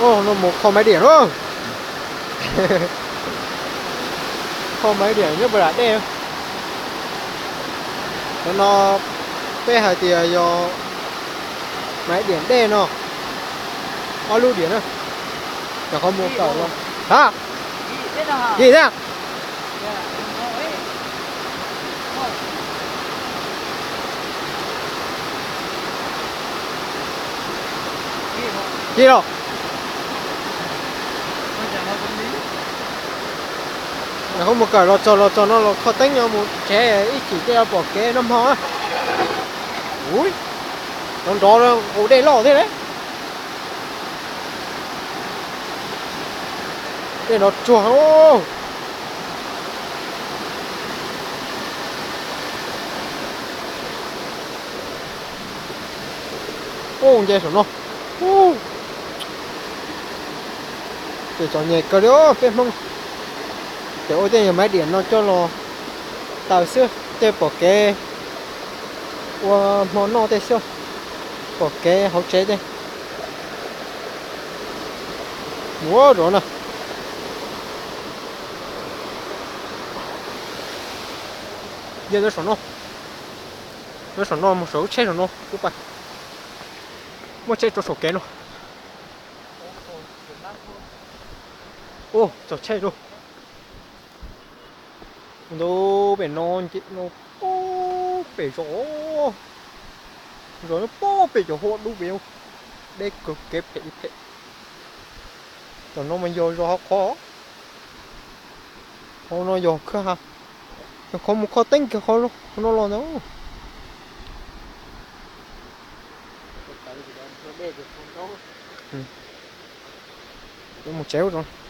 Ub, no mus kho maiv diam lawm. Kho maiv diam nyob puag nram dej. Cov no peb hais tias yog maiv diam dej no, ob lub diam na. Cov qhov mus kawm los, ha, yim thiab. Yim los. Cov qhov mus kawm los txog los txog no los kho teeb no mus tsev ib chim tej pom kev noj hmo na. Ub, nrov nrov, ua dej loj thiab lauj. Dej nrov tsuag. Ub, nce saum no. Ub, ces txom nyem kawg li peb Hmoob. Ces ua tej yog maiv diam no coj los taws xwb tej pom kev, ua hmo noj tej xwb, pom kev hauv tsev tej. Mus rau na. Yog saum no, saum no mus saum lub tsheb saum no, muaj tsheb rau saum kev no. Ub, txog tsheb lawm. Ntawm pem no, no, pem zos, zos nyob pem cov huab dub pem, deb kawg kev phem li phem. Tam no mas yog zos hauv qhov, hauv no yog khwb ha, yog qhov mus kho teeb kiag qhov no los ntag. Mus tsev ub.